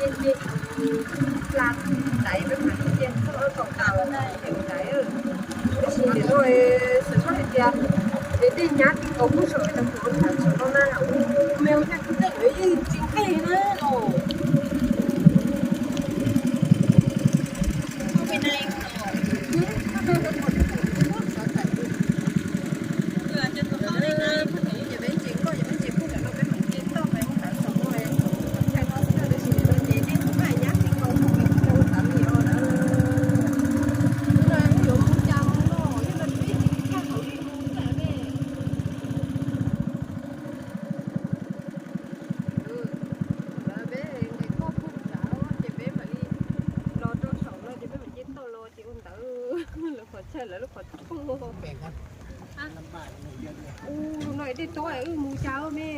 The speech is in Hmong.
Ces ces pla tais peb mam li cia txog kaum tawm na, tais tais. Tab sis nim no xav seb hais tias ces dej nyab tsis tau pub saum tau tus ua tham saum no na, me ua cas tus dej lawv yeej tsis nqig na los. Peb nqes koj puag nrad ces peb mam li los rau saum no ces peb mam li tau los ces ua ntawd lawv qhov chaw lawv lub qhov tsua. Ua no dej tuab wb mus cas me.